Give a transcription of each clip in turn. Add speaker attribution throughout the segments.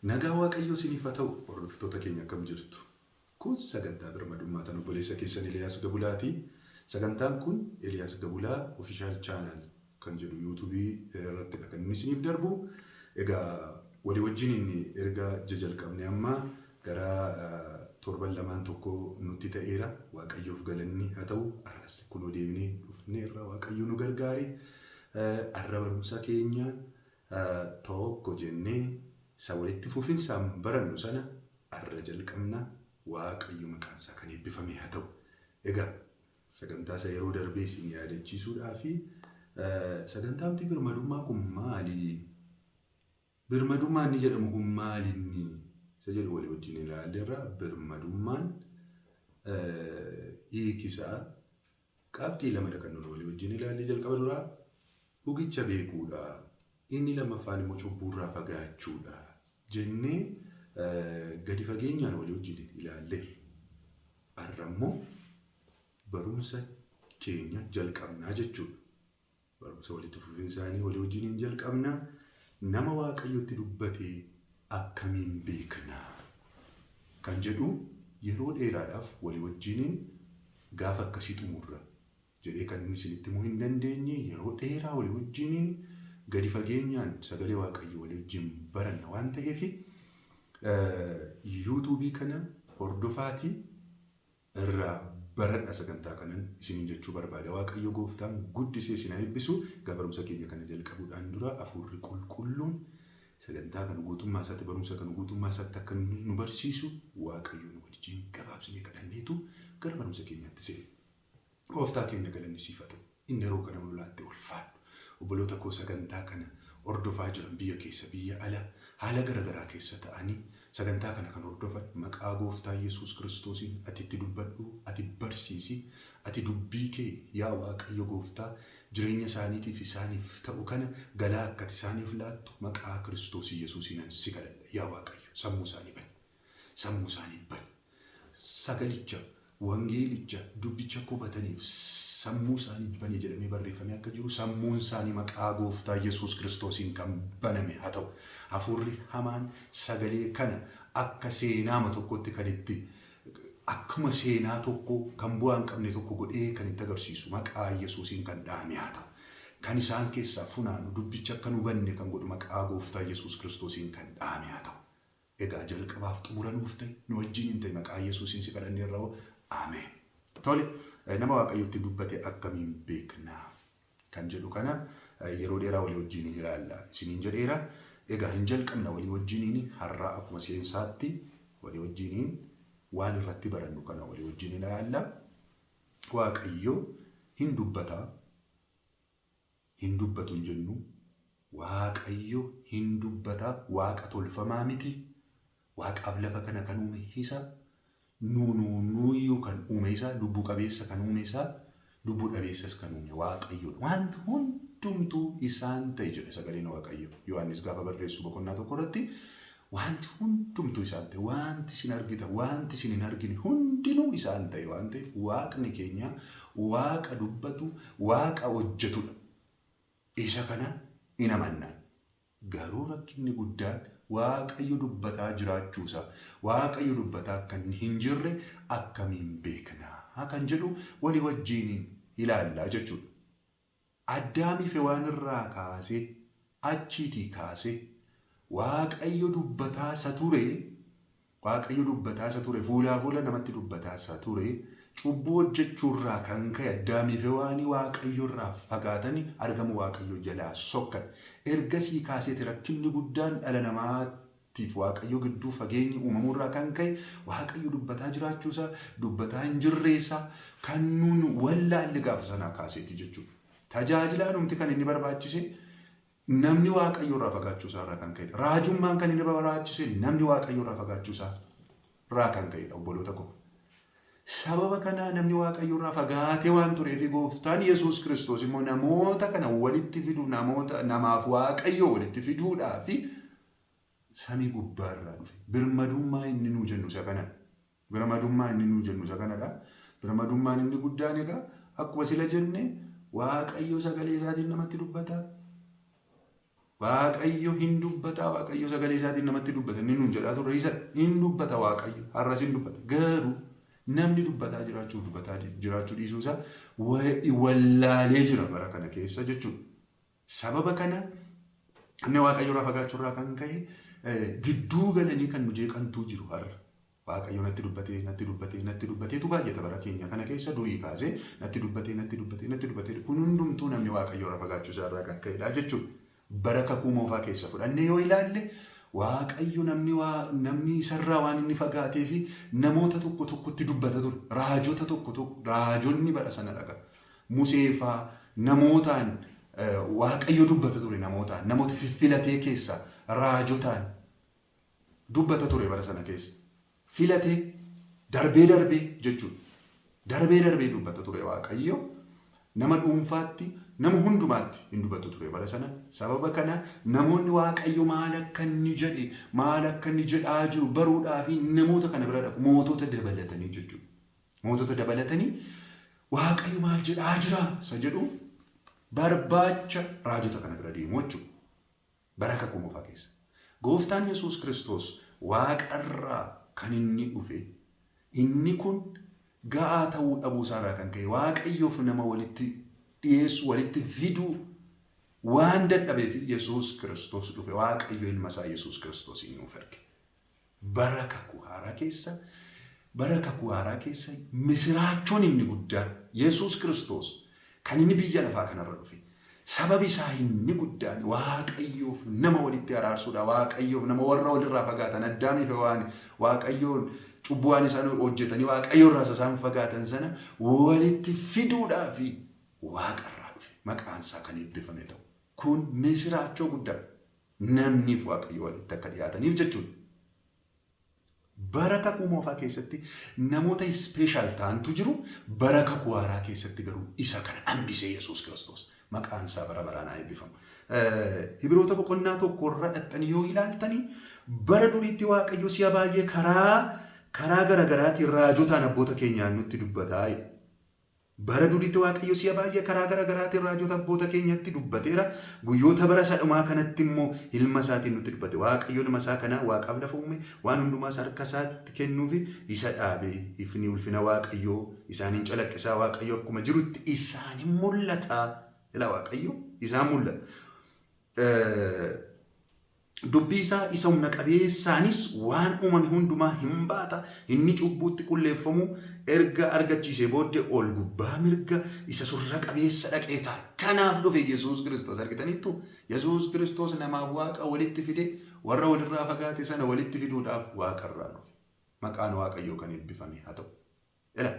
Speaker 1: Nagaa Waaqayyoo isiniif haa ta'u hordoftoota keenya akkam jirtu? Kun sagantaa birmadummaa tan obboleessa keessan Eliyaas Gabulaati. Sagantaan kun Eliyaas Gabulaa Official Channel kan jedhu yuutuubii irrattidha kan inni isiniif darbu. Egaa walii wajjin inni erga jajalqabne amma gara torban lamaan tokko nutti ta'eera. Waaqayyoof galanni haa ta'u. Har'as kunoo deebinee dhufneerra Waaqayyo nu gargaare. Har'a barumsa keenya tokko jennee isa walitti fufinsaan barannu sana har'a jalqabna. Waaqayyo maqaan isaa kan eebbifame haa ta'u. Egaa sagantaa isa yeroo darbee isin yaadachiisuudhaa fi sagantaamti birmadummaa kun maali? Birmadummaa inni jedhamu kun maali inni? Isa jedhu walii wajjin ilaalleerra. Birmadummaan hiikisaa qabxii lamadha kan nuti walii wajjin ilaalle jalqaba duraa dhugicha beekuudha. Inni lammaffaan immoo cubbuurraa fagaachuudha jennee gadi fageenyaan walii wajjin ilaalleerra. Har'a immoo barumsa keenya jalqabnaa jechuudha. Barumsa walitti fufinsaanii walii wajjin hin jalqabna. Nama Waaqayyotti dubbate akkamiin beekna kan jedhu yeroo dheeraadhaaf walii wajjiniin gaafa akkasii xumurra jedhee kan inni isinitti himuu hin dandeenye yeroo dheeraa walii wajjiniin gadi fageenyaan sagalee Waaqayyo walii wajjin baranna waan ta'eef yuutuubii kana hordofaatii irraa baradha sagantaa kanan isiniin jechuu barbaada. Waaqayyo gooftaan guddisee isin haa eebbisu. Egaa barumsa keenya kana jalqabuudhaan dura hafuurri qulqulluun sagantaa kana guutummaa isaatti barumsa kana guutummaa isaatti akka nu barsiisu Waaqayyo nu wajjin gabaabsinee kadhanneetu gara barumsa keenyaatti seena. Gooftaa keenya galanni siif haa ta'u. Inni yeroo kana nu laatte ulfaadhu. Obboloota koo sagantaa kana hordofaa jiran biyya keessa biyya ala haala gara garaa keessa ta'anii sagantaa kana kan hordofan maqaa gooftaa Yesuus Kiristoosiin ati itti dubbadhu, ati barsiisi, ati dubbii kee yaa Waaqayyo gooftaa jireenya isaaniitiif isaaniif ta'u kana galaa akka ati isaaniif laattu maqaa Kiristoos Yesuusiinan si kadhadha. Yaa Waaqayyo sammuu isaanii bani. Sammuu isaanii bani. Sagalicha, wangeelicha, dubbicha akka hubataniif sammuu isaanii bani jedhamee barreeffamee akka jiru sammuun isaanii maqaa gooftaa Yesuus Kiristoosiin kan baname haa ta'u. Hafuurri hamaan sagalee kana akka seenaama tokkotti kan itti akkuma seenaa tokko kan bu'aa hin qabne tokko godhee kan itti agarsiisu maqaa Yesuusiin kan dhahame haa ta'u. Kan isaan keessaa funaanu dubbicha akka hin hubanne kan godhu maqaa gooftaa Yesuus Kiristoosiin kan dhahame haa ta'u. Egaa jalqabaaf xumura nuuf ta'i, nu wajjiniin ta'i maqaa Yesuusiin si kadhanneerra Ameen. Tole, nama Waaqayyotti dubbate akkamiin beekna kan jedhu kana yeroo dheeraa walii wajjiniin ilaalla isiniin jedheera. Egaa hin jalqabna walii wajjiniin har'aa akkuma seensaatti walii wajjiniin waan irratti barannu kana walii wajjin ilaalla. Waaqayyo hin dubbata, hin dubbatu hin jennu. Waaqayyo hin dubbata, Waaqa tolfamaa miti. Waaqaaf lafa kana kan uume isa. Nuu nuu nuuyyuu kan uume isa, lubbuu qabeessa kan uume isa, lubbuu dhabeessas kan uume Waaqayyoodha. Wanti hundumtuu isaan ta'e jedha sagaleen Waaqayyo. Yohaannis gaafa barreessu boqonnaa tokko irratti wanti hundumtuu isaan ta'e, wanti isin argitan, wanti isin hin argine hundinuu isaan ta'e waan ta'eef Waaqni keenya Waaqa dubbatu, Waaqa hojjetudha. Isa kana in amannaan. Garuu rakkinni guddaan Waaqayyo dubbataa jiraachuusaa, Waaqayyo dubbataa akka inni hin jirre akkamiin beeknaa kan jedhu walii wajjiiniin ilaallaa jechuudha. Addaamiif Hewaan irraa kaasee, achiitii kaasee, Waaqayyo dubbataa isa ture, Waaqayyo dubbataa isa ture, fuulaa fuula namatti dubbataa isa ture, cubbuu hojjechuu irraa kan ka'e Addaamiif Hewaanii Waaqayyo irraa fagaatanii argama Waaqayyo jalaa sokkan. Ergasii kaaseeti rakkinni guddaan dhala namaatiif Waaqayyo gidduu fageenyi uumamuu irraa kan ka'e Waaqayyo dubbataa jiraachuu isaa, dubbataa hin jirree isaa kan nuun wallaalle gaafa sanaa kaaseeti jechuudha. Tajaajilaanumti kan inni barbaachise namni Waaqayyo irraa fagaachuu isaa irraa kan ka'edha. Raajummaan kan inni barbaachise namni Waaqayyo irraa fagaachuu isaa irraa kan ka'edha obboloota koo. Sababa kanaa namni Waaqayyo irraa fagaatee waan tureef gooftaan Yesuus Kiristoos immoo namoota kana walitti fiduu namoota namaaf Waaqayyo walitti fiduudhaaf samii gubbaa irraa dhufe. Birmadummaa inni nuu jennu isa kanadha. Birmadummaa inni nuu jennu isa kanadha. Birmadummaan inni guddaan egaa akkuma sila jenne Waaqayyo sagalee isaatiin namatti dubbata. Waaqayyo hin dubbata, Waaqayyo sagalee isaatiin namatti dubbata. Inni nuun jedhaa turre isa hin dubbata Waaqayyo. Har'as hin dubbata. Garuu namni dubbataa jiraachuu dubbataa jiraachuu dhiisuu isaa wallaalee jira bara kana keessa jechuudha. Sababa kana inni Waaqayyo irraa fagaachuu irraa kan ka'e gidduu galanii kan nu jeeqantuu jiru har'a. Waaqayyo natti dubbatee, natti dubbatee, natti dubbateetu baay'ata bara keenya kana keessa durii kaasee natti dubbatee, natti dubbatee, natti dubbatee kun hundumtuu namni Waaqayyo irraa fagaachuu isaa irraa kan ka'edha jechuudha. Bara kakuu moofaa keessa fudhannee yoo ilaalle Waaqayyo namni waa namni isarraa waan inni fagaatee fi namoota tokko tokkotti dubbata ture. Raajota tokko tokko raajonni bara sana dhaga. Musee faa namootaan Waaqayyo dubbata ture namootaan namoota fiffilatee keessaa raajotaan dubbata ture bara sana keessa. Filatee darbee darbee jechuudha. Darbee darbee dubbata ture Waaqayyo. Nama dhuunfaatti, nama hundumaatti hin dubbatu ture bara sana. Sababa kana namoonni Waaqayyo maal akka inni jedhe, maal akka inni jedhaa jiru baruudhaa fi namoota kana bira dhaqu. Mootota dabalatanii jechuudha. Mootota dabalatanii Waaqayyo maal jedhaa jira isa jedhu barbaacha raajota kana bira deemu jechuudha. Bara Kakuu Moofaa keessa. Gooftaan Yesuus Kiristoos waaqarraa kan inni dhufe inni kun ga'aa ta'uu dhabuu isaarraa kan ka'e Waaqayyoof nama walitti dhiyeessu walitti fiduu waan dadhabeef Yesuus Kiristoos dhufe Waaqayyo ilma isaa Yesuus Kiristoosiin nuuf erge. Bara Kakuu Haaraa keessa bara Kakuu Haaraa keessa misiraachoon inni guddaan Yesuus Kiristoos kan inni biyya lafaa kanarra dhufe sababi isaa inni guddaan Waaqayyoof nama walitti araarsuudha. Waaqayyoof nama warra walirraa fagaatan Addaamii fi Hewaan Waaqayyoon cubbuu waan isaan hojjetanii Waaqayyo irraa isaan fagaatan sana walitti fiduudhaa fi waaqarraa dhufe maqaan isaa kan eebbifame ta'u. Kun misiraachoo guddaa. Namniif Waaqayyo walitti akka dhiyaataniif jechuudha. Bara kakuu moofaa keessatti namoota ispeeshaal ta'antu jiru. Bara kakuu haaraa keessatti garuu isa kana hambisee Yesuus Kiristoos maqaan isaa bara baraan haa eebbifamu. Hibiroota boqonnaa tokko irra dhaxxanii yoo ilaaltanii bara duriitti Waaqayyo si'a baay'ee karaa karaa garaagaraatiin raajotaan abboota keenyaan nutti dubbataa. Bara duriitti Waaqayyo si'a baay'ee karaa gara garaatiin raajota abboota keenyatti dubbateera. Guyyoota bara isa dhumaa kanatti immoo ilma isaatiin nutti dubbate. Waaqayyo ilma isaa kana waaqaaf lafa uume waan hundumaas harka isaatti kennuufi isa dhaabe. Ifni ulfina Waaqayyoo isaaniin calaqqisaa Waaqayyo akkuma jirutti isaan hin mul'ata. Ilaa Waaqayyo isaan mul'ata. Dubbii isaa isa humna qabeessaanis waan uumame hundumaa hin baata. Inni cubbuutti qulleeffamuu erga argachiisee booddee ol gubbaa mirga isa surra qabeessa dhaqee taa'e. Kanaaf dhufe Yesuus Kiristoos argitaniittu. Yesuus Kiristoos namaaf Waaqa walitti fide warra walirraa fagaate sana walitti fiduudhaaf Waaqarraa dhufe. Maqaan Waaqayyoo kan eebbifame haa ta'u. Ila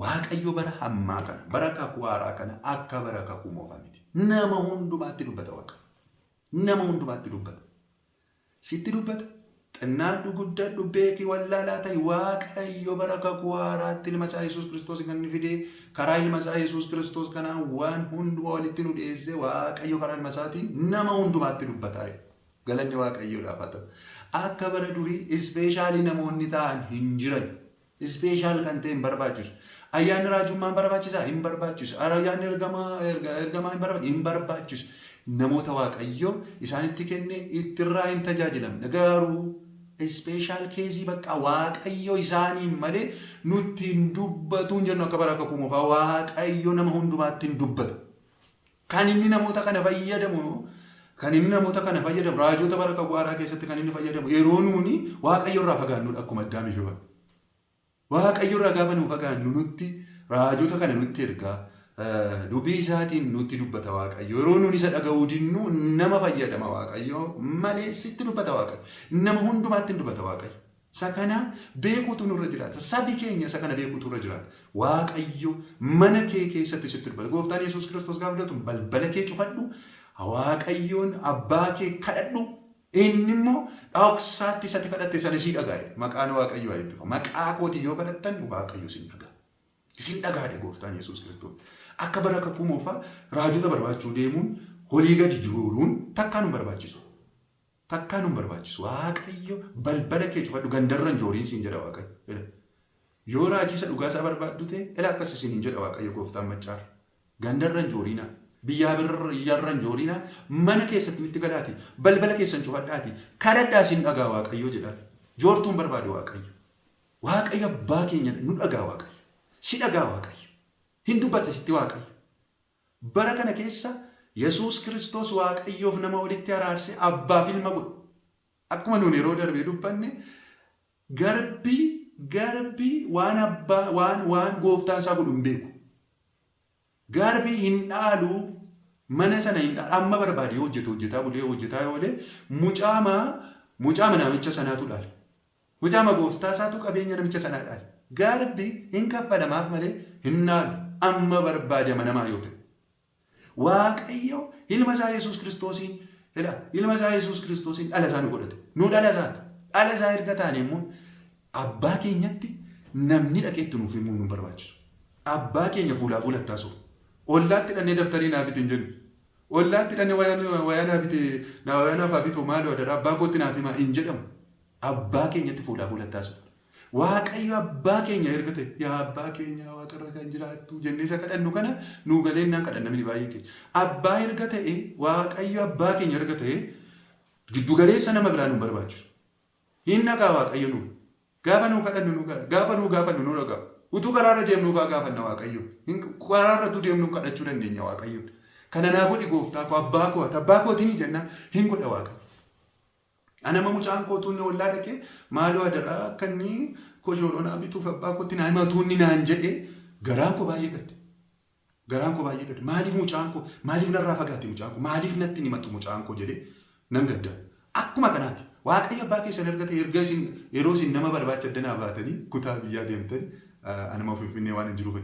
Speaker 1: Waaqayyo bara hammaa kana, bara kakuu haaraa kana akka bara kakuu moofaa miti. Nama hundumaatti dubbata Waaqayyo. Nama hundumaatti dubbata. Sitti dubbata. Xinnaadhu guddadhu beeki wallaalaa ta'i Waaqayyo bara kakuu haaraatti ilma isaa Yesuus Kiristoos kan inni fidee karaa ilma isaa Yesuus Kiristoos kanaan waan hundumaa walitti nu dhiyeessee Waaqayyo karaa ilma isaatiin nama hundumaatti dubbata. Galanni Waaqayyoodhaaf haa ta'u. Akka bara durii ispeeshaalii namoonni ta'an hin jiran. Ispeeshaal kan ta'e hin barbaachisu. Ayyaanni raajummaa hin barbaachisaa? Hin barbaachisu. Ayyaanni ergamaa ergamaa hin barbaachisu? Hin barbaachisu. Namoota Waaqayyo isaanitti kenne ittirraa hin tajaajilamne. Garuu ispeeshaal keezii bakka Waaqayyo isaaniin malee nutti hin dubbatu hin jennu akka bara kakuu moofaa Waaqayyo nama hundumaatti hin dubbatu. Kan inni namoota kana fayyadamu kan inni namoota kana fayyadamu raajota bara kakuu haaraa keessatti kan inni fayyadamu yeroo nuuni Waaqayyo irraa fagaannudha akkuma Addaamii fi Hewaan. Waaqayyo irraa gaafa nu fagaannu nutti raajota kana nutti ergaa dubbii isaatiin nutti dubbata Waaqayyo. Yeroo nuuni isa dhaga'uu dinnu nama fayyadama Waaqayyo malee sitti dubbata Waaqayyo. Nama hundumaatti hin dubbata Waaqayyo. Isa kana beekuutu nurra jiraata. Sabi keenya isa kana beekuutu irra jiraata. Waaqayyo mana kee keessatti sitti dubbata. Gooftaan Yesuus Kiristoos gaafa dubbatu balbala kee cufadhu, Waaqayyoon abbaa kee kadhadhu. Inni immoo dhoksaatti isatti kadhatte sana sii dhaga'a. Maqaan Waaqayyoo haa eebbifamu. Maqaa kootiin yoo kadhattan Waaqayyo isin dhaga'a. Isin dhagaadhe Gooftaan Yesuus Kiristoos. Akka bara kakuu moofaa raajota barbaachuu deemuun holii gadi jooruun takkaa nu barbaachisu. Takkaa nun barbaachisu. Waaqayyo balbala kee cufadhu gandarra hin jooriin siin jedha Waaqayyo. Yoo raajii isa dhugaa isaa barbaaddu ta'e ila akkas isiniin jedha Waaqayyo gooftaan maccaarra. Gandarra hin jooriinaa. Biyyaa biyyarra hin joorinaa, mana keessatti nutti galaati, balbala keessan cufadhaati, kadhadhaa isin dhagaa Waaqayyoo jedha. Joortuun barbaadu Waaqayyo. Waaqayyo abbaa keenya nu dhagaa Waaqayyo. Si dhagaa Waaqayyo. Hin dubbata sitti Waaqayyo. Bara kana keessa Yesuus Kiristoos Waaqayyoof nama walitti araarsee abbaaf ilma godhe. Akkuma nuun yeroo darbee dubbanne, garbi waan abbaa waan waan gooftaan isaa godhu hin beeku. Garbi hin dhaalu, mana sana hin dhaalu. Amma barbaade yoo hojjete, hojjetaa bulee hojjetaa yoo oole, mucaama namicha sanaatu dhaala. Mucaama gooftaa isaatu qabeenya namicha sanaa dhaala. Garbi hin kaffalamaaf malee hin dhaalu, amma barbaade amanamaa yoo ta'e. Waaqayyo ilma isaa Yesuus Kiristoosiin jedha. Ilma isaa Yesuus Kiristoosiin dhala isaa nu godhate. Nu dhala isaati. Dhala isaa erga taane immoo abbaa keenyatti namni dhaqee itti nuuf himuu nu barbaachisu. Abbaa keenya fuulaa fuulatti haasa'u. Ollaatti dhannee daftarii naaf biti hin jennu. Ollaatti dhannee wayaa naaf biti, wayaa naaf haa bitu, maaloo adaraa abbaa kootti naaf himaa hin jedhamu. Abbaa keenyatti fuulaa fuulatti haasa'u. Waaqayyo abbaa keenya erga ta'e, yaa abbaa keenya waaqarra kan jiraattu jennee isa kadhannu kana nuu galeennaan kadhanna mini baay'een keenya. Abbaa erga ta'e, Waaqayyo abbaa keenya erga ta'e, giddu galeessa nama biraa nu barbaachisu. Hin dhagaa Waaqayyo nu. Gaafa nuu kadhannu nu gara. Gaafa nuu gaafannu nu dhagaa. Utuu karaarra deemnuu faa gaafanna Waaqayyo. Karaarra utuu deemnuu kadhachuu dandeenya Waaqayyo. Kana naa godhi gooftaa koo, abbaa koo, ati abbaa kootii jennaan hin godha Waaqayyo. Anama mucaan koo utuu inni ollaa dhaqee maaloo adaraa akka inni koshooroo naa bituuf abbaa kootti naa himatu inni naan jedhe, garaan koo baay'ee gadde. Garaan koo baay'ee gadde. Maaliif mucaan koo, maaliif narraa fagaate mucaan koo, maaliif natti hin himatu mucaan koo jedhee nan gadda. Akkuma kanaati. Waaqayyo abbaa keessan erga ta'e, erga isin yeroo isin nama barbaacha addanaa baatanii kutaa biyyaa deemtan, anama Finfinnee waan hin jiruuf,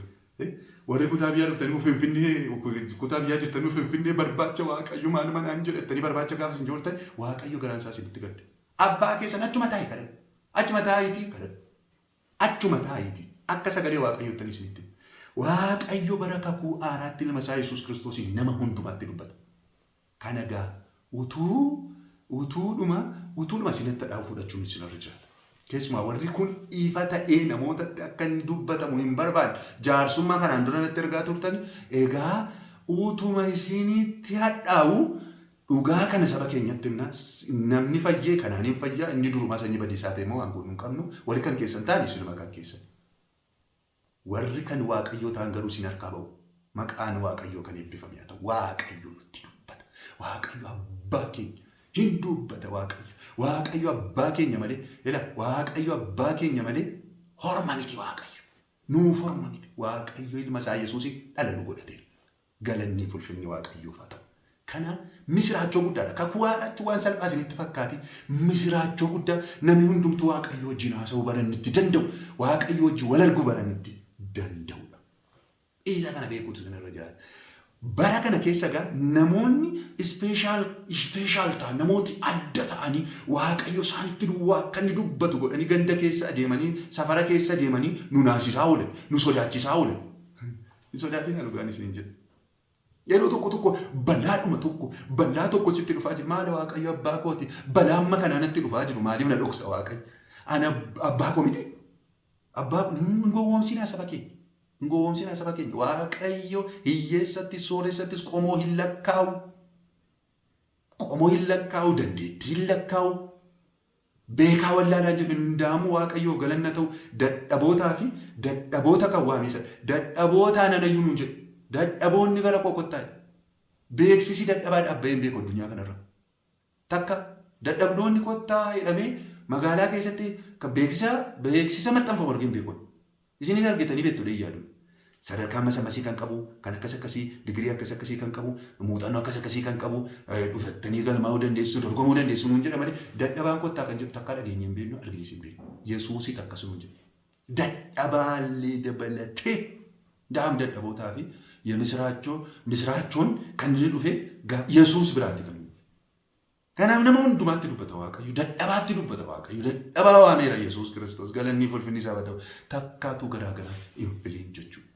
Speaker 1: warri kutaa biyyaa dhuftanii Finfinnee kutaa biyyaa jirtanii Finfinnee barbaacha Waaqayyo maaluma naan jedhattanii barbaacha gaafa isin joortan, Waaqayyo garaan isaa isinitti gadde. Abbaa keessan achuma taa'e kadhadhu. Achuma taa'iitii kadhadhu. Achuma taa'iitii akka sagalee Waaqayyoottanii isinitti. Waaqayyo bara kakuu haaraatti ilma isaa Yesuus Kiristoosiin nama hundumaatti dubbata. Kana gaa utuudhuma isinitti dhaabu fudhachuun isinirra jiraata. Keessumaa warri kun ifa ta'ee namootatti akka inni dubbatamu hin barbaanne, jaarsummaa kanaan dura natti ergaa turtan, egaa utuma isinitti hadhaa'u dhugaa kana saba keenyatti himna. Namni fayyee kanaan hin fayyaa, inni durumaa sanyii badiisaa ta'e immoo waan goonuu hin qabnu. Warri kan keessan ta'an isinuma kan keessan. Warri kan Waaqayyoo ta'an garuu isin harkaa ba'u. Maqaan Waaqayyoo kan eebbifame haa ta'u. Waaqayyo nutti dubbata. Waaqayyo abbaa keenya hin dubbata Waaqayyo. Waaqayyo abbaa keenya malee, ila Waaqayyo abbaa keenya malee horma miti Waaqayyo. Nuuf horma miti. Waaqayyo ilma isaa Yesuusiin dhala nu godhateera. Galanni fi ulfinni Waaqayyoof haa ta'u. Kana misiraachoo guddaadha. Kakuu haaraachuu waan salphaa isinitti fakkaate, misiraachoo guddaa namni hundumtuu Waaqayyo wajjin haasa'uu baranni itti danda'u, Waaqayyo wajjin wal arguu baranni itti danda'udha. Isa kana beekuutu isinirra jiraata. Bara kana keessa egaa namoonni special ta'an, namooti adda ta'anii, Waaqayyo isaanitti duwwaa akka inni dubbatu godhanii ganda keessa adeemanii, safara keessa adeemanii nu naasisaa oolan, nu sodaachisaa oolan. Hin sodaatinaa, dhugaan isiniin jedha. Yeroo tokko tokko balaadhuma tokko, balaa tokko sitti dhufaa jiru. Maali, Waaqayyo abbaa kooti? Balaa amma kanaa natti dhufaa jiru maaliif na dhoksa Waaqayyo? Ana abbaa koo miti? Abbaa hin gowwoomsinaa saba keenya. Hin gowwoomsinaa saba keenya. Waaqayyo hiyyeessattis sooressattis qomoo hin lakkaa'u. Qomoo hin lakkaa'u, dandeettii hin lakkaa'u. Beekaa wallaalaa jedhu hundaamu Waaqayyoof galanna ta'u, dadhabootaa fi dadhaboota kan waamisa. Dadhabootaa nanayyuu nuun jedhu. Dadhaboonni gara koo kottaa. Beeksisi dadhabaa dhaabbee hin beeku addunyaa kanarra. Takka dadhabdoonni kottaa jedhamee magaalaa keessatti kan beeksisa maxxanfamu argee hin beeku. Isinis argitanii beektu yaadu. Sadarkaa masamasii kan qabu, kan akkas akkasii, digirii akkas akkasii kan qabu, muuxannoo akkas akkasii kan qabu, dhufattanii galmaa'uu dandeessu, dorgomuu dandeessu nuun jedha malee dadhabaan kottaa kan jedhu takkaa dhageenya hin beeknu, arginis hin beeknu. Yesuusit akkas nuun jedha. Dadhabaallee dabalatee daam dadhabootaa fi misiraachoon kan inni dhufe Yesuus biraatti kan inni dhufe. Kanaaf nama hundumaatti dubbata Waaqayyo, dadhabaatti dubbata Waaqayyo, dadhabaa waameera Yesuus Kiristoos, galanni fi ulfinni isaa haa ta'u, takkaatu garaa garaa hin filiin jechuudha.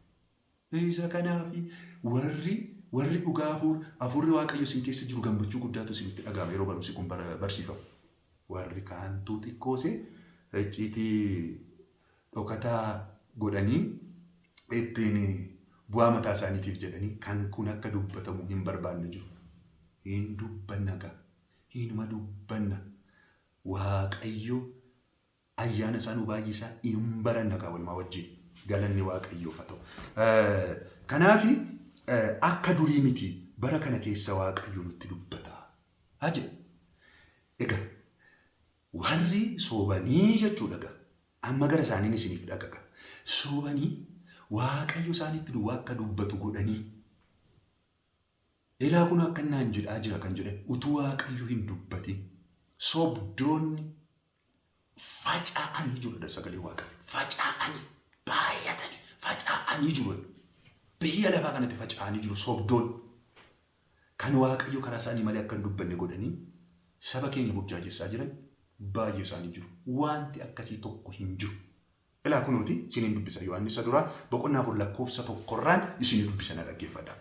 Speaker 1: Isa kanaaf warri dhugaa hafuurri Waaqayyo isin keessa jiru gammachuu guddaatu isinitti dhaga'ama yeroo barumsi kun barsiifamu. Warri kaantuu xiqqoose icciitii dhokataa godhanii ittiin Bu'aa mataa isaaniitiif jedhanii kan kun akka dubbatamu hin barbaanne jiru. Hin dubbanna gaa. Hinuma dubbanna. Waaqayyo ayyaana isaa nu baay'isaa hin baranna gaa walumaa wajjin. Galanni Waaqayyoof haa ta'u. Kanaafi akka durii miti bara kana keessa Waaqayyo nutti dubbata. Haa jedhu. Egaa warri sobanii jechuudha gaa. Amma gara isaaniin isiniif dhaqa gaa. Sobanii Waaqayyo isaanitti duwwaa akka dubbatu godhanii. Elaa kun akka naan jedhaa jira kan jedhan utuu Waaqayyo hin dubbatin sobdoonni faca'anii jiru sagalee Waaqayyo. Faca'anii baay'atanii faca'anii jiru. Biyya lafaa kanatti faca'anii jiru sobdoonni. Kan Waaqayyo karaa isaanii malee akka hin dubbanne godhanii saba keenya burjaajessaa jiran baay'ee isaanii jiru. Wanti akkasii tokko hin jiru. Ilaa kunuuti isiniin dubbisa Yohaannis isa duraa boqonnaa 4 lakkoofsa tokkorraan isinii dubbisa na dhaggeeffadha.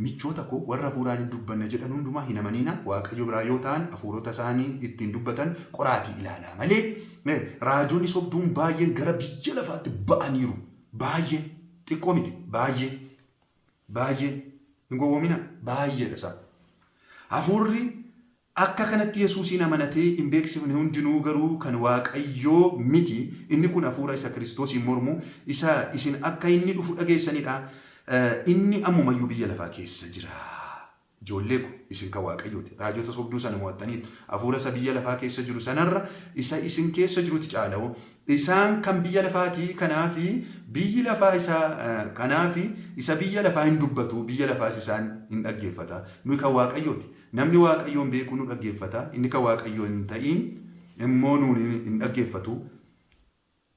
Speaker 1: Michoota koo warra hafuuraan hin dubbanna jedhan hundumaa hin amaniina Waaqayyo biraa yoo ta'an hafuurota isaanii ittiin dubbatan qoraatii ilaalaa malee raajonni sobduun baay'een gara biyya lafaatti ba'aniiru. Baay'een xiqqoo miti baay'ee baay'een hin gowwoomina baay'eedha isaan. Hafuurri Akka kanatti Yesuusiin amanatee hin beeksifne hundinuu garuu kan Waaqayyoo miti, inni kun hafuura isa Kiristoosiin mormu, isa isin akka inni dhufu dhageessanii dha, inni ammuma iyyuu biyya lafaa keessa jira. Ijoollee ko, isin kan Waaqayyoo ti, raajota sobduu sana mo'attaniittu, hafuura isa biyya lafaa keessa jiru sanarra isa isin keessa jiruti caala'o. Isaan kan biyya lafaa ti, kanaaf biyyi lafaa isa, kanaaf isa biyya lafaa hin dubbatu, biyya lafaas isaan hin dhaggeeffata. Nuyi kan Waaqayyoo ti. Namni Waaqayyoon beeku nu dhaggeeffata, inni kan Waaqayyoo hin ta'in immoo nuun hin dhaggeeffatu.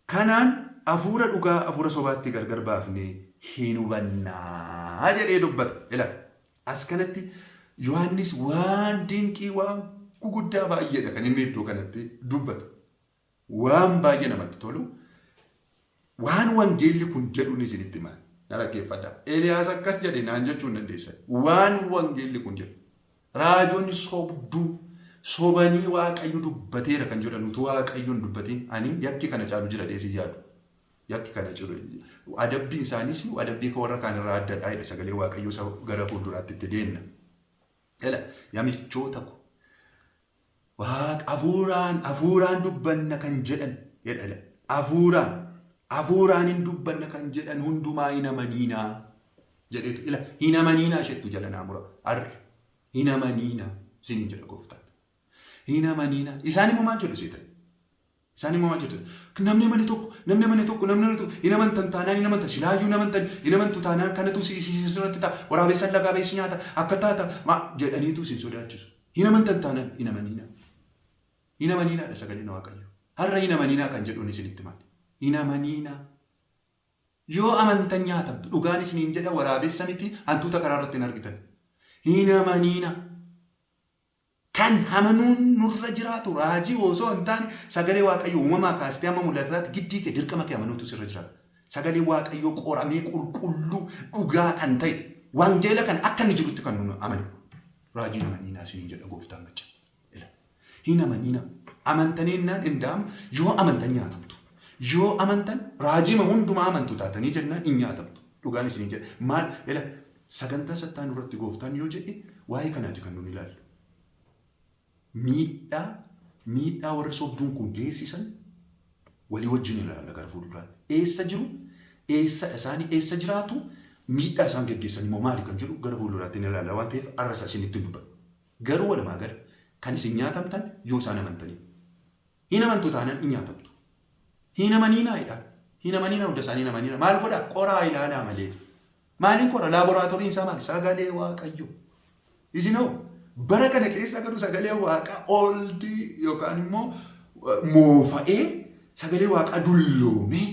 Speaker 1: Kanaan hafuura dhugaa hafuura sobaatti gargar baafnee hin hubannaa jedhee dubbata. Ila as kanatti Yohaannis waan dinqii waan guguddaa baay'eedha kan inni iddoo kanatti dubbatu. Waan baay'ee namatti tolu waan wangeelli kun jedhuun isinitti hima. Na dhaggeeffadhaa. Eeliyaas akkas jedhe naan jechuu hin dandeessan. Waan wangeelli kun jedhu. Raajonni sobduu sobanii Waaqayyo dubbateera kan jedhan utuu Waaqayyo hin dubbatiin ani yakki kana caalu jira dheesii yaadu. Yakki kana caalu adabbiin isaaniis adabbii warra kaan irraa addadha jedha sagalee Waaqayyoo isa gara fuulduraatti itti deemna. Ela yaa michoota ko Waaqa hafuuraan hafuuraan dubbanna kan jedhan jedha ela hafuuraan hafuuraan hin dubbanna kan jedhan hundumaa hin amaniinaa jedheetu ila hin amaniinaa ishettu jala naa mura arri hin amaniinaa isiniin jedha gooftaan hin amaniinaa isaan immoo maal jedhu seetan Isaan immoo maal jedhu? Namni amane tokko, namni amane tokko, namni amane tokko, hin amantan taanaan hin amantan, silaayyuu hin amantan, hin amantu taanaan kanatu si si sirratti ta'a, waraabessaan lagaa ba'ee si nyaata, akka taata, ma jedhaniitu isin sodaachisu. Hin amantan taanaan hin amaniinaa. Hin amaniinaadha sagaleen Waaqayyoo. Har'a hin amaniinaa kan jedhuun isinitti maali? Hin amaniinaa. Yoo amantan nyaatamtu. Dhugaan isiniin jedha waraabessa miti hantuuta karaa irratti hin argitan. Hin amaniinaa. Kan amanuun nurra jiraatu raajii osoo hin taane sagalee Waaqayyoo uumamaa kaastee hamma mul'ataatti giddii kee dirqama kee amanuutu sirra jiraata. Sagalee Waaqayyoo qoramee qulqulluu dhugaa kan ta'e wangeela kana akka inni jirutti kan nu amanu. Raajii hin amaniinaa isiniin jedha gooftaan macca. Ila. Hin amaniinaa. Amantanii innaan indaam yoo amantan nyaatamtu. Yoo amantan raajiima hundumaa amantu taatanii jennaan hin nyaatamtu. Dhugaan isiniin jedha. Maal ila Sagantaa sattaanu irratti gooftaan yoo jedhe waa'ee kanaati kan nun ilaallu. Miidhaa miidhaa warri sobduun kun geessisan walii wajjin ilaalla gara fuulduraatti. Eessa jiru? Eessa isaanii eessa jiraatu? Miidhaa isaan geggeessan immoo maali kan jedhu gara fuulduraatti ni ilaalla waan ta'eef har'a isa isinitti hin dubbadhu. Garuu walumaa gala kan isin nyaatamtan yoo isaan amantanii. Hin amantu taanaan hin nyaatamtu. Hin amaniinaa jedha. Hin amaniinaa hunda isaanii hin amaniinaa. Maal godhaa? Qoraa ilaalaa malee. Maaliin qora? Laaboraatoriin isaa maali? Sagalee Waaqayyo. Isinoo bara kana keessa garuu sagalee Waaqaa oldii yookaan immoo moofa'ee sagalee Waaqaa dulloomee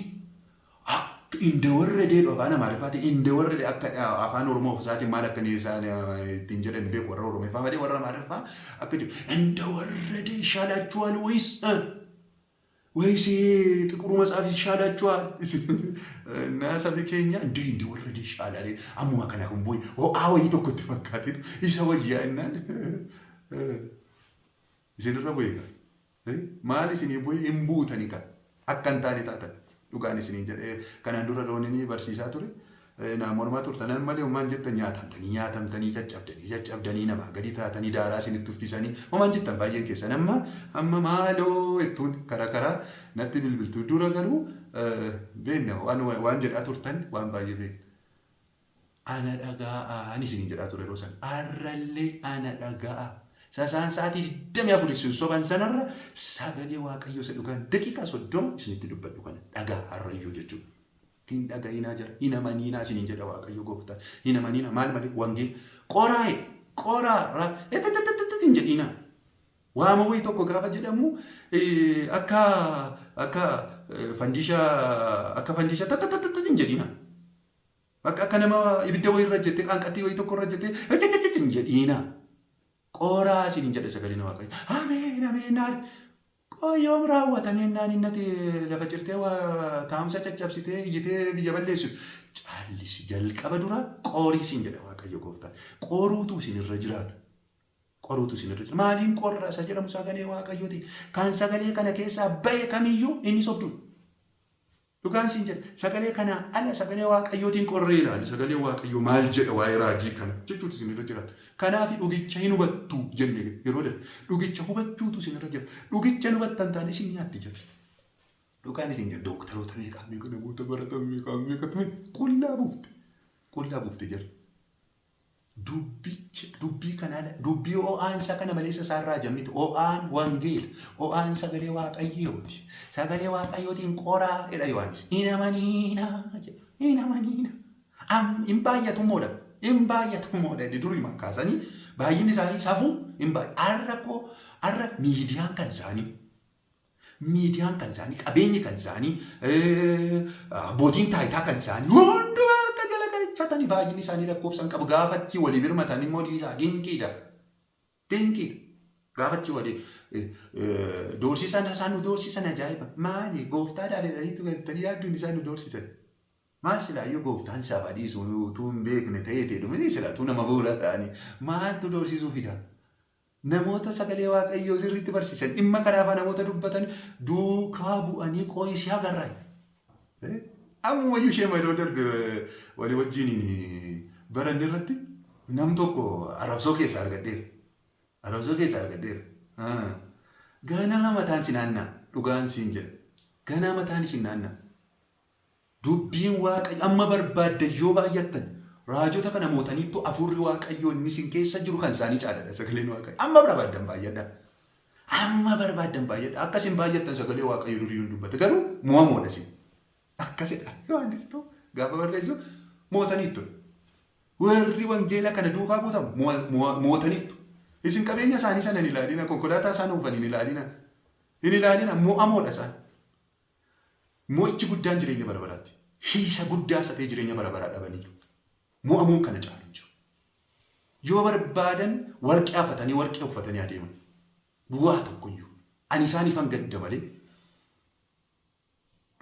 Speaker 1: akka indawarradee afaan Amaariffaatiin indawarradee akka afaan Oromoo isaatiin maal akka isaan ittiin jedhan beeku warra Oromiffaa malee warra Amaariffaa akka jedhu indawarradee ይሻላችኋል ወይስ ወይስ ጥቁሩ መጽሐፍ ይሻላችኋል? እና sabi keenya እንደ እንደ ወረደ ይሻላል ammuma kana kun booyi ho'aa wayii tokkotti fakkaateetu isa wayyaa innaan isinirra bu'e gaa maal isinii bu'e hin buutanii gaa akka hin taane taatan dhugaan isiniin jedhee kanaan dura doonini barsiisaa ture Na mormaa turtan malee homaan jettan nyaatamtanii nyaatamtanii caccabdanii caccabdanii namaa gadi taatanii daaraa isinitti uffisanii homaan jettan baay'een keessan amma amma maaloo jettuun karaa karaa natti bilbiltu dura garuu beekna waan waan jedhaa turtan waan baay'ee beekna. Ana dhaga'aa ani isiniin jedhaa ture yeroo sana har'allee ana dhaga'aa. Sasaan sa'aatii 24 isin soban sanarra sagalee Waaqayyoo isa dhugaan daqiiqaa 30 isinitti dubbadhu kana dhagaa har'ayyuu jechuudha. Hin dhaga'inaa jira, hin amaniinaa isiniin jedha Waaqayyo gooftaan. Hin amaniinaa maal malee wangeela. Qoraa qoraa hin jedhinaa. Waama wayii tokko gaafa jedhamu akka akka fandisha akka fandisha tattattattatti hin jedhinaa. Bakka akka nama ibidda wayii irra jettee qaanqattii wayii tokko irra jettee hin jedhinaa. Qoraa isiniin jedha sagaleen Waaqayyo. Ameen ameen naan. Qoyoom raawwatamee naan innati lafa cirtee taa'umsa caccabsitee iyyitee biyya balleessitu. Callisi jalqaba dura qorii siin jedha Waaqayyo gooftaan. Qoruutu isin irra jiraata. Qoruutu isin irra jira. Maaliin qorra isa jedhamu sagalee Waaqayyooti. Kan sagalee kana keessaa ba'e kamiyyuu inni sobduudha. Dhugaan siin jedha. Sagalee kanaa ala sagalee Waaqayyootiin qorree ilaali. Sagalee Waaqayyoo maal jedha waa'ee raajii kana jechuutu isin irra jiraata. Kanaaf dhugicha hin hubattu jenne yeroo darbe. Dhugicha hubachuutu isin irra jira. Dhugicha hin hubattan taane isin nyaatti jirri. Dhugaan isin jedha. Dooktaroota meeqaa meeqa namoota baratan meeqaa meeqatu qullaa buufte. Qullaa buufte jira. Dubbicha, dubbii kanaan, dubbii o'aan isa kana maleessa isaan raajan miti. O'aan wangeela. O'aan sagalee Waaqayyooti. Sagalee Waaqayyootiin qoraa jedha Yohaannis. Hin amaniinaa jedha. Hin amaniinaa. Am hin baay'atummoodha. Hin baay'atummoodha. Inni durii kaasanii baay'inni isaanii safuu hin baay'atu. Har'a koo har'a miidiyaan kan isaanii. Miidiyaan kan isaanii, qabeenyi kan isaanii, abbootiin taayitaa kan isaanii hundumaa harka jala galchatanii baay'inni isaanii lakkoofsan qabu. Gaafachi walii birmatan immoo dhiisaa dinqiidha. Dinqiidha. Gaafachi walii doorsisan isaan nu doorsisan ajaa'iba. Maali gooftaadhaaf jedhaniitu galtanii yaadduun isaan nu doorsisan. Maal silaayyuu gooftaan isaaf dhiisu utuu hin beekne ta'ee ta'e dhumini silatuu nama bu'uura ta'anii maaltu doorsisuu fida? Namoota sagalee Waaqayyoo sirriitti barsiisan dhimma kanaafaa namoota dubbatan duukaa bu'anii qooyisii agarra. Ammumayyuu ishee yeroo darbe walii wajjiniin baranne irratti nam tokko arrabsoo keessaa argadheera. Arrabsoo keessaa argadheera. Ganaa mataan si naanna'a dhugaan siin jedha. Ganaa mataan isin naanna'a. Dubbiin Waaqayyo amma barbaaddan yoo baay'attan raajota kana mootaniittu hafuurri Waaqayyoo inni isin keessa jiru kan isaanii caaladha sagaleen Waaqayyo. Amma barbaaddan baay'adha. Amma barbaaddan baay'adha. Akka isin baay'attan sagalee Waaqayyo durii hin dubbata. Garuu mo'amoodha isin. Akkasidha. Yohaannis ta'u gaafa barreessu mootaniittu. Warri wangeela kana duukaa buutamu mootaniittu. Isin qabeenya isaanii sana hin ilaalina, konkolaataa isaan oofan hin ilaalina. Hin ilaalina mo'amoodha isaan. Mo'ichi guddaan jireenya bara baraati. Hiisa guddaa isa ta'e jireenya bara baraa dhabaniiru. Mo'amuun kana caalu hin jiru. Yoo barbaadan warqee afatanii warqee uffatanii adeeman. Bu'aa tokkoyyuu. Ani isaaniifan gadda malee.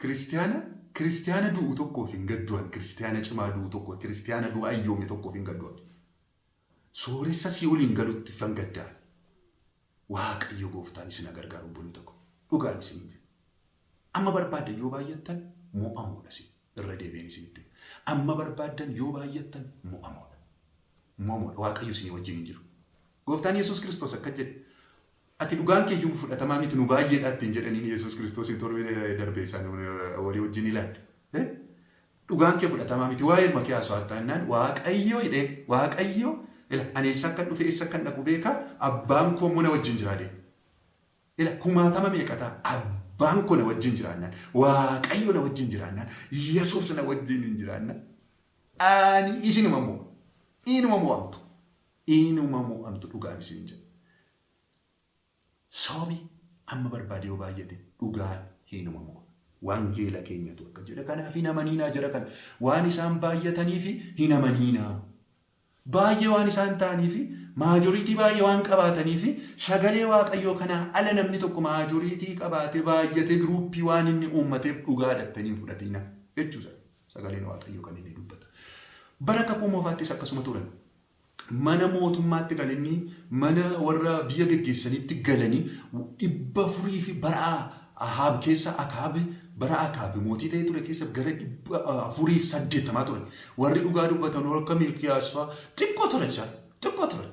Speaker 1: Kiristiyaana kiristiyaana du'u tokkoof hin gaddu ani kiristiyaana cimaa du'u tokko kiristiyaana du'a ayyoome tokkoof hin gaddu ani. Sooressa sii'oliin galutti fan gadda ani. Waaqayyo gooftaan isin haa gargaaru obboloota koo. Dhugaan isiniin jedha. Amma barbaaddan yoo baay'attan mo'amoodha isin. Irra deebi'een isinitti. hima. Amma barbaaddan yoo baay'attan mo'amoodha. Mo'amoodha. Waaqayyo isinii wajjin hin jiru. Gooftaan Yesuus Kiristoos akka jedhe. Ati dhugaan kee iyyuu fudhatamaa miti nu baay'eedha ittiin jedhaniin Yesuus Kiristoos torbee darbe isaan walii wajjin ilaalle. Dhugaan kee fudhatamaa miti waa'ee ilma kee haasawaa taanaan Waaqayyo jedhee Waaqayyo ila ani eessa akkan dhufe eessa akkan dhaqu beeka abbaan koo immoo na wajjin jira jedhe. Ila kumaatama meeqa ta'a abbaan koo na wajjin jiraannaan Waaqayyo na wajjin jiraannaan Yesuus na wajjin hin jiraannaan ani isinuma mo'a inuma mo'amtu inuma mo'amtu dhugaan isin jedha. Sobi amma barbaade yoo baay'ate dhugaan hinuma mo'a. Wangeela keenyatu akka jedha. Kanaaf hin amaniinaa jara kana. Waan isaan baay'ataniif hin amaniinaa. Baay'ee waan isaan ta'aniif maajoriitii baay'ee waan qabaataniif sagalee Waaqayyoo kanaa ala namni tokko maajoriitii qabaatee baay'atee giruuppii waan inni uummateef dhugaa dhattanii hin fudhatiina jechuudha. Sagaleen Waaqayyoo kan inni dubbatu. Bara kakuu moofaattis akkasuma turan. Mana mootummaatti kan inni mana warra biyya geggeessanitti galanii 400 fi bara Ahaab keessa Akaab bara Akaab mootii ta'ee ture keessa gara 480 ture. Warri dhugaa dubbatan akka Miilkiyaas fa'aa xiqqoo turan isaan. Xiqqoo turan.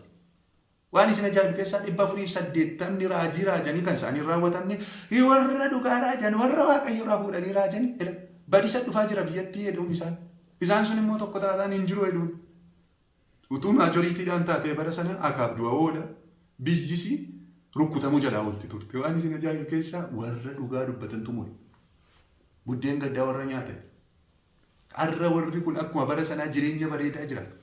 Speaker 1: Waan isin ajaa'ibu keessaa 480 raajii raajanii kan isaanii hin raawwatamne warra dhugaa raajan warra Waaqayyo irraa fuudhanii raajan jedha. Badisa dhufaa jira biyyattii jedhuun isaan. Isaan sun immoo tokko taataan hin jiru jedhuun. Utuu maajoriitiidhaan taatee bara sana Akaab du'a oola biyyisi rukkutamuu jalaa oolti turte. Waan isin ajaa'ibu keessaa warra dhugaa dubbatantu mo'e. Buddeen gaddaa warra nyaatan. Har'a warri kun akkuma bara sanaa jireenya bareedaa jiraatu.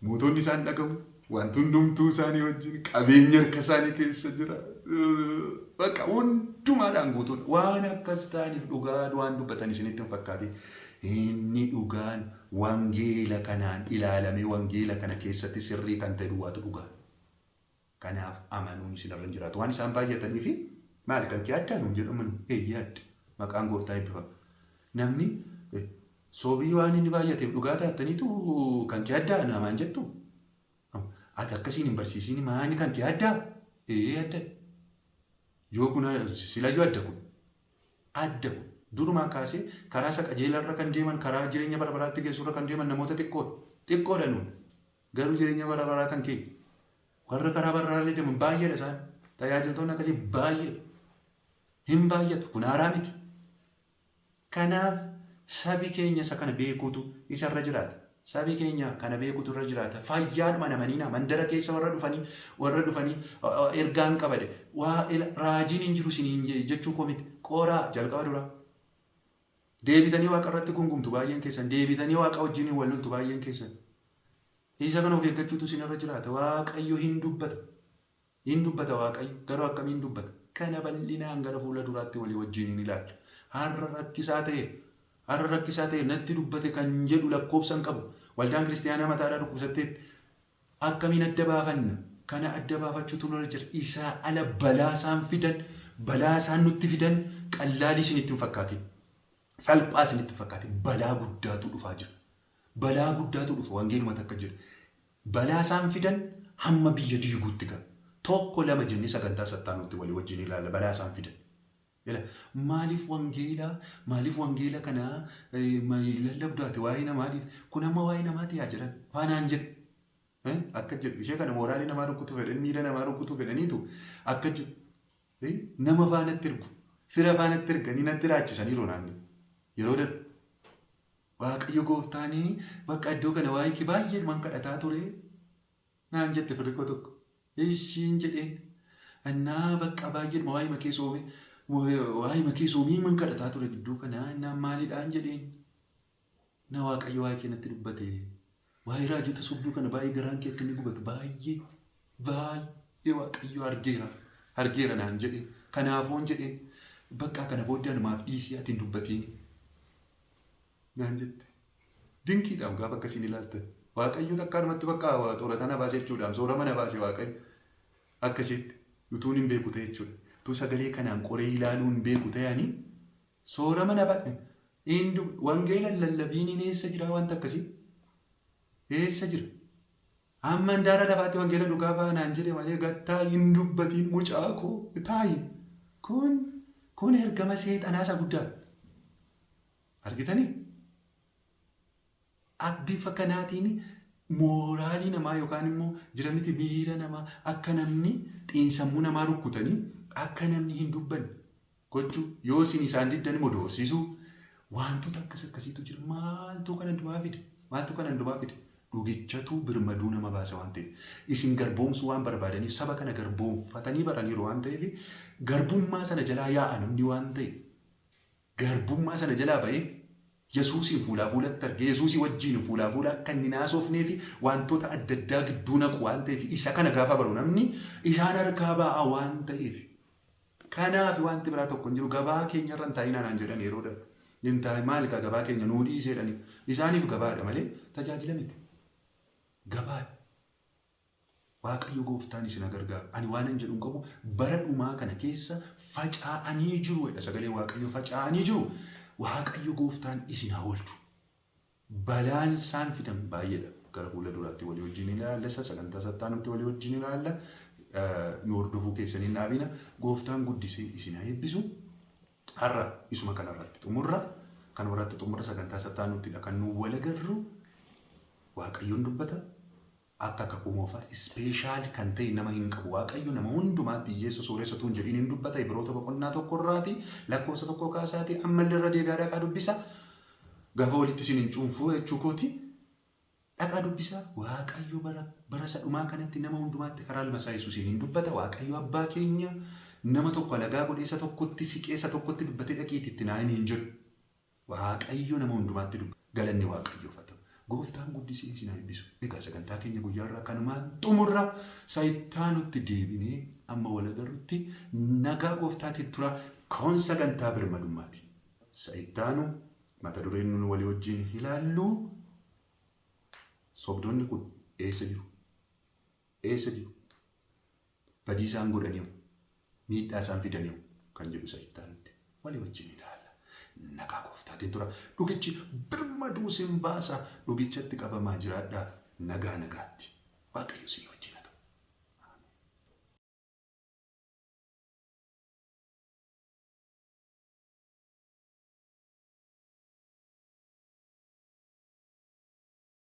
Speaker 1: Mootonni isaan dhagahu, wanti hundumtuu isaanii wajjin, qabeenya harka isaanii keessa jira. Bakka hundumaadhaan guutuudha. Waan akkas ta'aniif dhugaa waan dubbatan isinitti hin fakkaatin. Inni dhugaan wangeela kanaan ilaalamee wangeela kana keessatti sirrii kan ta'e duwwaatu dhugaa. Kanaaf amanuun isin irra hin jiraatu. Waan isaan baay'atanii fi maali kan kee addaa nuun jedhaman eeyyee adda. Maqaan gooftaa eebbifama. Namni sobii waan inni baay'ateef dhugaa taattaniitu kan kee addaa namaan jettu. Ati akkasiin hin barsiisin maani kan kee addaa? Ee adda. Yoo kun silayyuu adda kun. Adda kun. Durumaa kaasee karaa isa qajeelarra kan deeman karaa jireenya bara baraatti geessurra kan deeman namoota xiqqoodha. Xiqqoodha nuun. Garuu jireenya bara baraa kan keenya. Warra karaa bara baraa deeman baay'eedha isaan. Tajaajiltoonni akkasii baay'eedha. Hin baay'atu. Kun haaraa miti. Kanaaf sabi keenya isa kana beekuutu isarra jiraata. Sabi keenya kana beekuutu irra jiraata. Fayyaadhuma namaniina mandara keessa warra dhufanii warra dhufanii ergaan qabade. Waa raajiin hin jiru isiniin jechuu koo miti. Qoraa jalqaba dura. Deebitanii waaqa irratti gungumtu baay'een keessan. Deebitanii waaqa wajjin wal loltu baay'een keessan. Isa kana of eeggachuutu isin irra jiraata. Waaqayyo hin dubbata. Hin dubbata Waaqayyo. Garuu akkamiin dubbata? Kana bal'inaan gara fuula duraatti walii wajjin hin ilaalla. Har'a rakkisaa ta'e, har'a rakkisaa ta'e natti dubbate kan jedhu lakkoofsa hin qabu. Waldaan kiristaanaa mataadhaa dhukkubsatteetti. Akkamiin adda baafanna? Kana adda baafachuutu nurra jira. Isaa ala balaa isaan fidan, balaa isaan nutti fidan qallaalii isinitti hin fakkaatin. Salphaa isinitti hin fakkaatin. Balaa guddaatu dhufaa jira. Balaa guddaatu dhufa wangeeluma takka jira. Balaa isaan fidan hamma biyya diiguutti ga'a. Tokko lama jennee sagantaa sattaanutti walii wajjin ilaalla balaa isaan fidan. Ila maaliif wangeela maaliif wangeela kana lallabdu ati waa'ee namaa dhiifte kun amma waa'ee namaati yaa jedhan faanaan jedhu. Akka jedhu ishee kana mooraalii namaa rukkutu fedhan miira namaa rukkutu fedhaniitu akka jedhu nama faanatti ergu fira faanatti erganii natti raachisaniiru naanni yeroo darbe. Waaqayyo gooftaanii bakka iddoo kana waa'ee kee baay'ee man kadhataa ture naan jette firri koo tokko. Ishiin jedheen annaa bakka baay'ee waa'ee makee soomee waa'ee makee soomee man kadhataa ture gidduu kana annaa maalidhaan jedheen. Na Waaqayyo waa'ee kee natti dubbate. Waa'ee raajota sobduu kana baay'ee garaan kee akka inni gubatu baay'ee baay'ee Waaqayyo argeera argeera naan jedhe. Kanaafoon jedheen bakka kana booddee anumaaf dhiisii ati hin dubbatiin naan jette. Dinqiidhaam gaafa akkasiin ilaaltan. Waaqayyo takkaanumatti bakka soorata na baase jechuudhaam soorama na baase Waaqayyo akka isheetti utuun hin beeku ta'e jechuudha. Utuu sagalee kanaan qoree ilaaluu hin beeku ta'e ani soorama na baase. Wangeela lallabiiniin eessa jira wanta akkasii? Eessa jira? Amma handaara lafaatti wangeela dhugaa ba'a naan jedhe malee gattaa hin dubbatiin mucaa koo taa'i. Kun ergama seexanaa isa guddaadha. Argitanii? Bifa kanaatiin mooraalii namaa yookaan immoo jira miti miira namaa akka namni xiinsammuu namaa rukkutanii akka namni hin dubbanne gochuu yoo isin isaan diddan immoo doorsisuu wantoota akkas akkasiitu jira. Maaltu kana hundumaa fide? Maaltu kana hundumaa fide? Dhugichatu birmaduu nama baasa waan ta'eef. Isin garboomsuu waan barbaadaniif saba kana garboomfatanii baraniiru waan ta'eef garbummaa sana jalaa yaa'a namni waan ta'eef garbummaa sana jalaa ba'ee Yesuusiin fuulaa fuulatti argee Yesuusii wajjin fuulaa fuula akka inni naasofnee fi wantoota adda addaa gidduu naqu waan ta'eef isa kana gaafa baru namni isaan harkaa ba'a waan ta'eef. Kanaaf wanti biraa tokko hin jiru gabaa keenya irra hin taa'inaa naan jedhan yeroo darbe. Hin taa'in maal egaa gabaa keenya nuu dhiisee jedhanii isaaniif gabaadha malee tajaajila miti. Gabaadha. Waaqayyo gooftaan isin haa gargaaru. Ani waanan jedhu hin qabu bara dhumaa kana keessa faca'anii jiru jedha sagalee Waaqayyo faca'anii jiru. Waaqayyo gooftaan isin haa oolchu. Balaan isaan fidan baay'eedha. Gara fuula duraatti walii wajjin ilaalla. Sagantaa sattaanutti walii wajjin ilaalla. Nu hordofuu keessan hin dhaabina. Gooftaan guddisee isin haa eebbisu. Har'a isuma kanarratti xumurra. Kanumarratti xumurra sagantaa sattaanuttidha kan nu wal agarru. Waaqayyoon dubbata. Akka kakuu moofaa special kan ta'e nama hin qabu. Waaqayyo nama hundumaatti hiyyeessa sooressa tuun jedhiin hin dubbata. Ibroota boqonnaa 1 irraati lakkoofsa 1 kaasaati ammallee irra deebi'aa dhaqaa dubbisa. Gaafa walitti isin hin cuunfuu jechuu kooti. Dhaqaa dubbisa. Waaqayyo bara bara isa dhumaa kanatti nama hundumaatti karaa ilma isaa Yesuusiin hin dubbata. Waaqayyo abbaa keenya nama tokko alagaa godhee isa tokkotti siqee isa tokkotti dubbatee dhaqiitii itti naa himi hin jedhu. Waaqayyo nama hundumaatti dubbata. Galanni Waaqayyoof haa ta'u. Gooftaan guddisee isin haa eebbisu. Egaa sagantaa keenya guyyaa har'aa kanumaan xumurra. Isa itti aanutti deebinee amma wal agarrutti nagaa gooftaatiin tura. Kun sagantaa birmadummaati. Isa itti aanu mata dureen nun walii wajjin ilaallu sobdoonni kun eessa jiru? Eessa jiru? Badii isaan godhaniiru, miidhaa isaan fidaniiru kan jedhu isa itti aanutti walii wajjin ilaalla. Nagaa gooftaatiin tura. Dhugichi birmaduu sin baasa. Dhugichatti qabamaa jiraadhaa. Nagaa nagaatti. Waaqayyo isin wajjin.